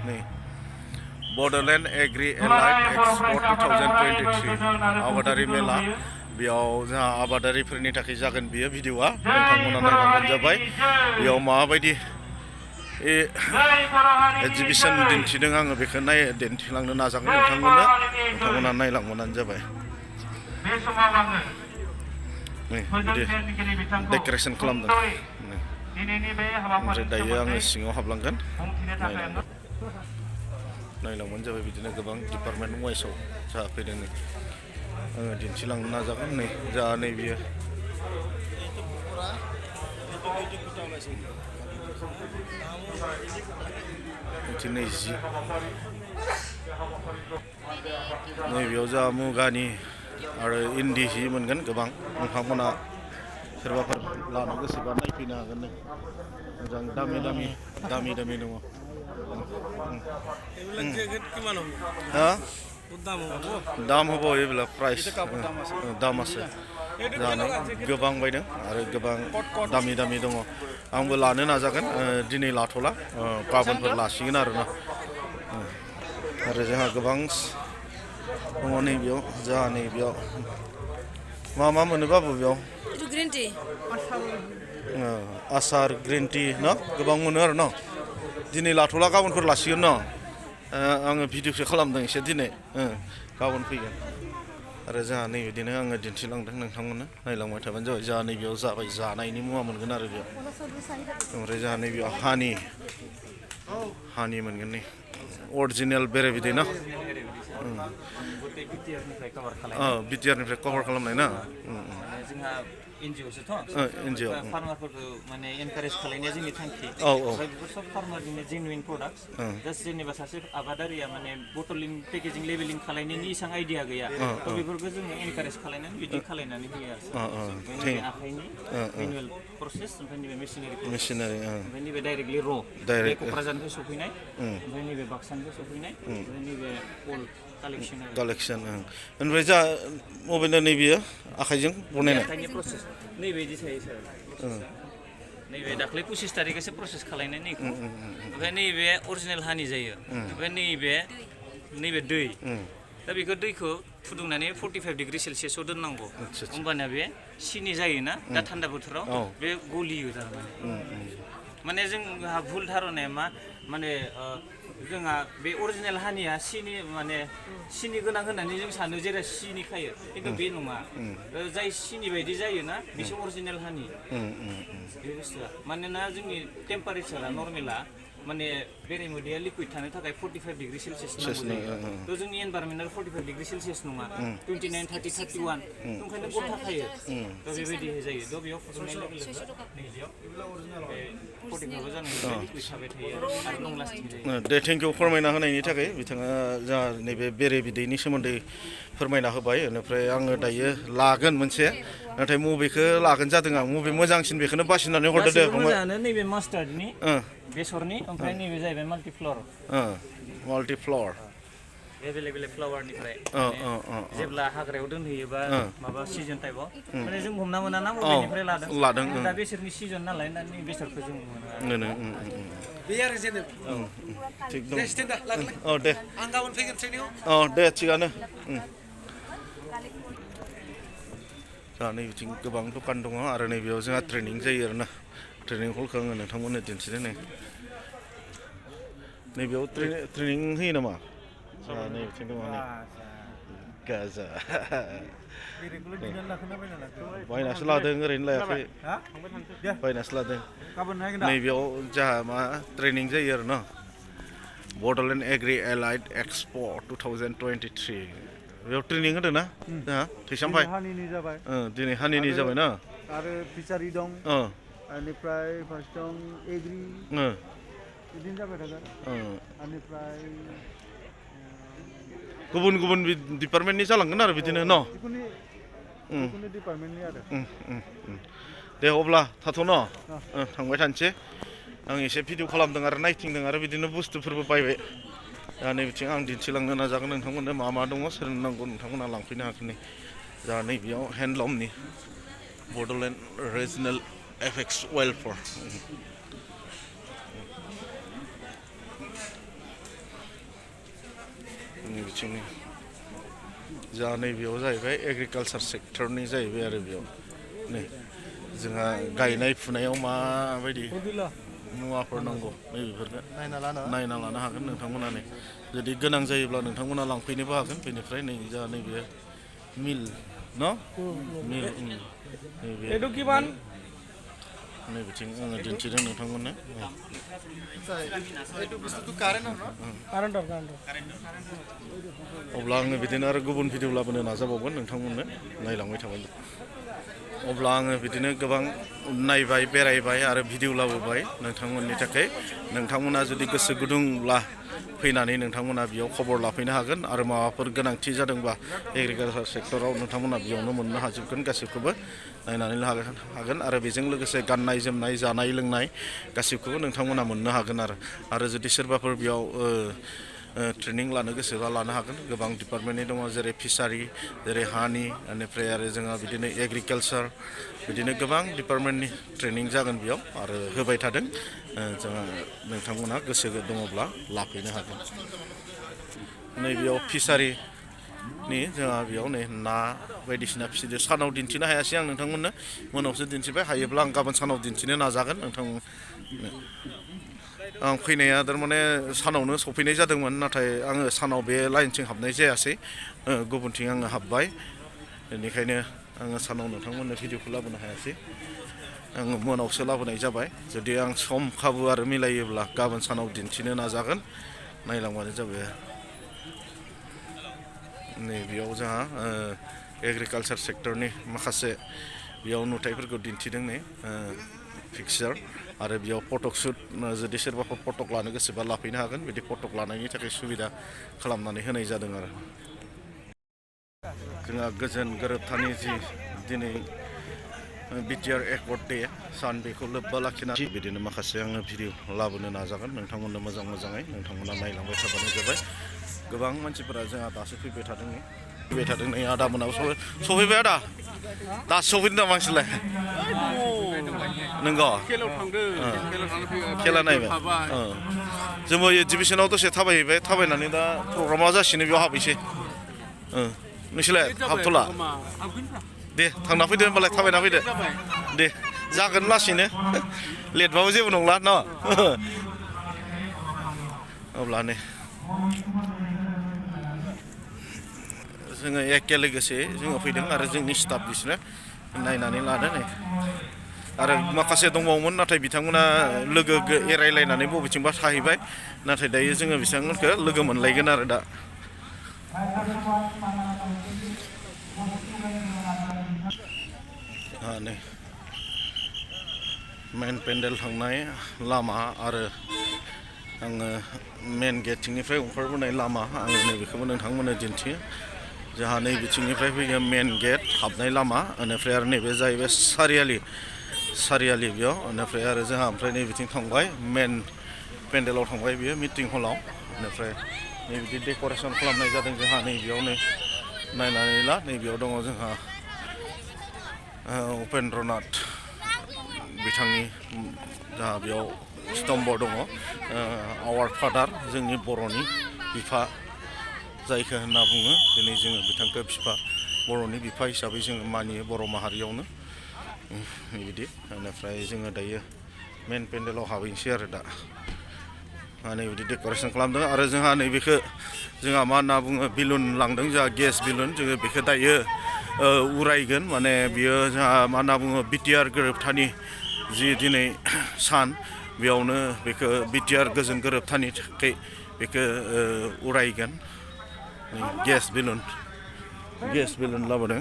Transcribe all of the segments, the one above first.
नै Bodoland Agri Allied Export 2023 आबादारि मेला बेयाव जोंहा आबादारिफोरनि थाखाय जागोन बियो भिडिअआ नोंथांमोना नायलांबानो जाबाय बेयाव माबायदि एगजिबिसन दिन्थिदों आङो बेखौ दिन्थिलांनो नाजागोन नोंथांमोना नायलांबानो जाबाय नै बिदि डेक'रेसन खालामदों ओमफ्राय दायो आङो सिङाव हाबलांगोन नायलांबानो जाबाय बिदिनो गोबां डिपार्टमेन्ट वाइसआव जाहा फैदों नै आङो दिन्थिलांनो नाजागोन नै जाहा नै बियो नैजि नैबेयाव जोंहा मुगानि आरो इन्दि हि मोनगोन गोबां नोंथांमोना सोरबाफोर लानो गोसोबा नायफैनो हागोन नै मोजां दामि दङ दाम होबाव এইবিলাক प्राइस दाम আছে जानो गोबां बायदों आरो गोबां दामि दङ आंबो लानो नाजागोन दिनै लाथ'ला गाबोनफोर लासिगोन आरोना आरो जोंहा गोबां दङ नैबेयाव जोंहा नैबेयाव मा मोनो बाबु बेयाव ग्रिन टि आसार ग्रिन टि न गोबां मोनो आरो न दिनै लाथ'ला गाबोनफोर लासिगोन न आङो भिडिअसो खालामदों एसे दिनै गाबोन फैगोन आरो जोंहा नैबिदिनो आङो दिन्थिलांदों नोंथांमोननो नायलांबाय थाबानो जाबाय जोंहा नैबेयाव जाबाय जानायनि मुवा मोनगोन आरो बेयाव ओमफ्राय जोंहा नैबेयाव हानि मोनगोन नै अरिजिनेल बेरे बिदै ना बिटिआरनिफ्राय कभार खालामनाय ना जोंहा एनजिअसोथ' एनजिअ फार्मारफोरखौ माने एनकारेज खालामनाया जोंनि थांखि ओमफ्राय बेफोर सब फार्मारनिनो जेनुइन प्रडाक्टस जास्ट जेनेबा सासे आबादारिया माने बटलिं पेकेजिं लेबेलिं खालामनायनि एसेबां आइडिया गैया थ' बेफोरखौ जोङो एनकारेज खालामनानै बिदि खालामनानै होयो आरो नैबे आखाइनि मेनुवेल प्रसेस ओमफ्राय नैबे मेसिनारि ओमफ्राय नैबे डाइरेक्टलि बे क'क्राझारनिफ्राय सफैनाय ओमफ्राय नैबे बाक्सानिफ्राय सफैनाय ओमफ्राय नैबे अल कालेक्सन ओमफ्राय जा मबाइलआ नैबेयो आखाइजों बनायनाय प्रसेस नैबायदि थायो सार नैबे दाख्लै 25 तारिखसो प्रसेस खालामनाय नैखौ ओमफ्राय नैबे अरिजिनेल हानि जायो ओमफ्राय नैबे दै दा बेखौ दैखौ फुदुंनानै 45 डिग्रि सेलसियासआव दोननांगौ होमबाना बे सिनि जायोना दा थान्दा बोथोराव बे गलियो थारमाने माने जोंहा भुल धारनाया मा माने जोंहा बे अरिजिनेल हानिया सिनि गोनां होननानै जों सानो जेरै सिनि खायो खिन्थु बे नङा जाय सिनि बायदि जायोना बिसोर अरिजिनेल हानि बे बुस्थुआ मानोना जोंनि टेम्पारेचारा नर्मेला माने बेरे मोदैया लिकुइड थानो थाखाय 45 डिग्रि सेलसियास नांगौ जायो थ' जोंनि एनभारमेन्टआव 45 डिग्रि सेलसियास नङा 29, 30, 31 ओंखायनो गथा खायो थ' बेबायदि जायो थ' बेयाव फुदुंनाय लोगो नैबेयाव बे 45 जानानै लिकुइड थाबाय थायो आरो लं लास्टिं जायो दे थेंक इउ फोरमायना होनायनि थाखाय बिथाङा जा नैबे बेरे बिदैनि सोमोन्दै फोरमायना होबाय बेनिफ्राय आङो दायो लागोन मोनसे नाथाय मबेखौ लागोन जादों आं मबे मोजांसिन बेखौनो बासिनानै हरदो दे मोजाङानो नैबे मास्टार्डनि बेसरनि ओमफ्राय नैबे जाहैबाय माल्टिफ्लर बे बेलेग फ्लावारनिफ्राय जेब्ला हाग्रायाव दोनहैयोबा माबा सिजन टाइपआव माने जों हमना मोना ना बबेनिफ्राय लादों दा बेसरनि सिजन नालाय दा नै बेसरखौ जों मोनो बे आरो जेनेबा थिग दं दे आं गाबोन फैगोन ट्रेनिंआव दे थिगानो जोंहा नैबिथिं गोबां दखान दङ आरो नैबेयाव जोंहा ट्रेनिं जायो आरोना ट्रेनिं हलखौ आङो नोंथांमोननो दिन्थिदों नैबेयाव ट्रेनिं होयो नामा नैबिथिं दङ नै गाजा बायनासो लादों ओरैनो लायाखै बायनासो लादों नैबेयाव जोंहा मा ट्रेनिं जायो आरो न बड'लेण्ड एग्रि एलाइड एक्सप' 2023 बेयाव ट्रेनिं होदों ना जोंहा थैसामफाय दिनै हानिनि जाबाय ना आरो फिसारि दं बेनिफ्राय फार्स्ट दं एग्रि बिदिनो जाबाय थागोन बेनिफ्राय गुबुन डिपार्टमेन्टनि जालांगोन आरो बिदिनो न जिखुनु डिपार्टमेन्टनि आरो दे अब्ला थाथ' न थांबाय थानोसै आं एसे भिडिअ खालामदों आरो नायथिंदों आरो बिदिनो बुस्थुफोरबो बायबाय दा नैबिथिं आं दिन्थिलांनो नाजागोन नोंथांमोननो मा दङ सोरनो नांगौ नोंथांमोना लांफैनो हागोन दा नैबेयाव हेन्डलुमनि बड'लेण्ड रिजनेल एफेक्स वेलफेयार बिथिंनि जोंहा नैबेयाव जाहैबाय एग्रिकालसार सेक्टरनि जाहैबाय आरो बेयाव नै जोंहा गायनाय फुनायाव माबायदि मुवाफोर नांगौ नैबेफोरखौ नायना लानो हागोन नोंथांमोना नै जुदि गोनां जायोब्ला नोंथांमोना लांफैनोबो हागोन बेनिफ्राय नै जोंहा नैबे मिल न' मिल नैबे नैबेथिं आङो दिन्थिदों नोंथांमोननो अब्ला आङो बिदिनो आरो गुबुन भिडिअ लाबोनो नाजाबावगोन नोंथांमोननो नायलांबाय थाबाय अब्ला आङो बिदिनो गोबां नायबाय बेरायबाय आरो भिडिअ लाबोबाय नोंथांमोननि थाखाय नोंथांमोना जुदि गोसो गुदुंब्ला फैनानै नोंथांमोना बेयाव खबर लाफैनो हागोन आरो माबाफोर गोनांथि जादोंबा एग्रिकालसार सेक्टराव नोंथांमोना बेयावनो मोननो हाजोबगोन गासैखौबो नायनानै हागोन आरो बेजों लोगोसे गाननाय जोमनाय जानाय लोंनाय गासैखौबो नोंथांमोना मोननो हागोन आरो जुदि सोरबाफोर बेयाव ट्रेनिं लानो गोसोबा लानो हागोन गोबां डिपार्टमेन्टनि दङ जेरै फिसारि जेरै हानि बेनिफ्राय आरो जोंहा बिदिनो एग्रिकालसार बिदिनो गोबां डिपार्टमेन्टनि ट्रेनिं जागोन बेयाव आरो होबाय थादों जोंहा नोंथांमोना गोसो दङब्ला लाफैनो हागोन नैबेयाव फिसारिनि जोंहा बेयाव नै ना बायदिसिना फिसिदो सानाव दिन्थिनो हायासै आं नोंथांमोननो मोनावसो दिन्थिबाय हायोब्ला आं गाबोन सानाव दिन्थिनो नाजागोन नोंथांमोन आं फैनाया थारमाने सानावनो सफैनाय जादोंमोन नाथाय आङो सानाव बे लाइनथिं हाबनाय जायासै गुबुनथिं आङो हाबबाय बेनिखायनो आङो सानाव नोंथांमोननो भिडिअखौ लाबोनो हायासै आङो मोनावसो लाबोनाय जाबाय जुदि आं सम खाबु आरो मिलायोब्ला गाबोन सानाव दिन्थिनो नाजागोन नायलांबानो जाबाय नैबेयाव जोंहा एग्रिकालसार सेक्टरनि माखासे बेयाव नुथायफोरखौ दिन्थिदों नै पिकचार आरो बेयाव फटक शुट जुदि सोरबाफोर फटक लानो गोसोबा लाफैनो हागोन बिदि फटक लानायनि थाखाय सुबिदा खालामनानै होनाय जादों आरो जोंहा गोजोन गोरोबथानि जि दिनै बिटिआर एकर्ड डे सान बेखौ लोब्बा लाखिनानै बिदिनो माखासे आङो भिडिअ लाबोनो नाजागोन नोंथांमोननो मोजाङै नोंथांमोना नायलांबाय थाबानो जाबाय गोबां मानसिफोरा जोंहा दासो फैबाय थादों नै आदा मोनाबो सफैबाय आदा दासो सफैदों नामा नोंसोरलाय नंगौ खेला नायबाय जोंबो एगजिबिसनाव दसे थाबायहैबाय थाबायनानै दा प्रग्रामा जासिनो बेयाव हाबैसै नोंसोरलाय हाबथ'ला दे थांना फैदो होनबालाय थाबायना फैदो दे जागोन लासैनो लेटबाबो जेबो नंला न अब्ला नै जोङो एखे लोगोसे जोङो फैदों आरो जोंनि स्टाफ बिसोरो नायनानै लादों नै आरो माखासे दंबावोमोन नाथाय बिथांमोना लोगो एरायलायनानै बबेथिंबा थाहैबाय नाथाय दायो जोङो बिथांमोनखौ लोगो मोनलायगोन आरो दा नै मेन पेन्डेल थांनाय लामा आरो आङो मेन गेटथिंनिफ्राय ओंखारबोनाय लामा आङो नैबेखौबो नोंथांमोननो दिन्थियो जोंहा नै बिथिंनिफ्राय फैयो मेन गेट हाबनाय लामा बेनिफ्राय आरो नैबे जाहैबाय सारियालि बेयाव बेनिफ्राय आरो जोंहा ओमफ्राय नै बिथिं थांबाय मेन पेन्डेलाव थांबाय बियो मिटिं हलाव बेनिफ्राय नै बिदि डेक'रेसन खालामनाय जादों जोंहा नैबेयाव नै नायनानै ला नैबेयाव दङ जोंहा उपेन्द्रनाथ बिथांनि जोंहा बेयाव स्तम्भ दङ आवार फादार जोंनि बर'नि बिफा जायखौ होनना बुङो दिनै जोङो बिथांखौ बर'नि बिफा हिसाबै जोङो मानियो बर' माहारियावनो बिदि बेनिफ्राय जोङो दायो मेन पेन्डेलाव हाबहैनोसै आरो दा नैबिदि डेक'रेसन खालामदों आरो जोंहा नैबेखौ जोंहा मा होनना बुङो बेलुन लांदों जोंहा गेस बेलुन जोङो बेखौ दायो उरायगोन माने बियो जोंहा मा होनना बुङो बिटिआर गोरोबथानि जि दिनै सान बेयावनो बेखौ बिटिआर गोजोन गोरोबथानि थाखाय बेखौ उरायगोन गेस बेलुन लाबोदों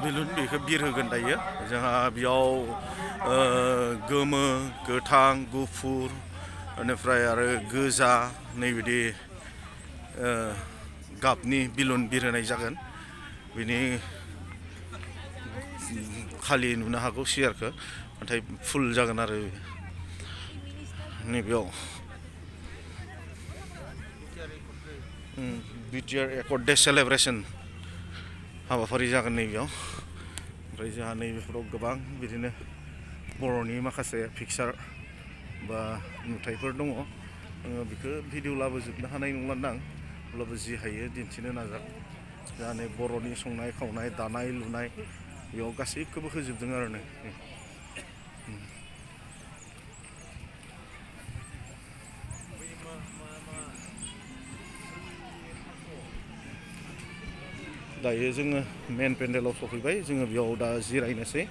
बेलुन बेखौ बिरहोगोन दायो जोंहा बेयाव गोमो गोथां गुफुर बेनिफ्राय आरो गोजा नैबिदि गाबनि बेलुन बिरहोनाय जागोन बिनि खालि नुनो हागौ सियारखौ नाथाय फुल जागोन आरो नैबेयाव बिटिआर एकर्ड डे सेलेब्रेसन हाबाफारि जागोन नैबेयाव ओमफ्राय जोंहा नैबेफोराव गोबां बिदिनो बर'नि माखासे पिकचार बा नुथायफोर दङ आङो बेखौ भिडिअ लाबोजोबनो हानाय नंलादां अब्लाबो जि हायो दिन्थिनो नाजागोन जाने बर'नि संनाय खावनाय दानाय लुनाय बेयाव गासैखौबो होजोबदों आरो नै दायो जोङो मेन पेन्डेलाव सफैबाय जोङो बेयाव दा जिरायनोसै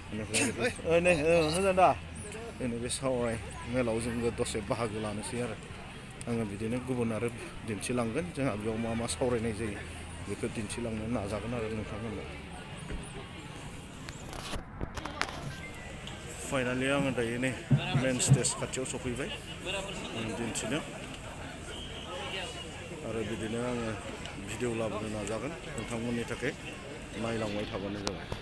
बेनिफ्राय नै मोजां दा नैबे सावराय मेलाव जोंबो दसे बाहागो लानोसै आरो आङो बिदिनो गुबुन आरो दिन्थिलांगोन जोंहा बेयाव मा मा सावरायनाय जायो बेखौ दिन्थिलांनो नाजागोन आरो नोंथांमोननो फाइनालि आङो दायो नै मेन स्टेज खाथियाव सफैबाय दिन्थिनो आरो बिदिनो आङो भिडिअ लाबोनो नाजागोन नोंथांमोननि थाखाय नायलांबाय थाबानो जाबाय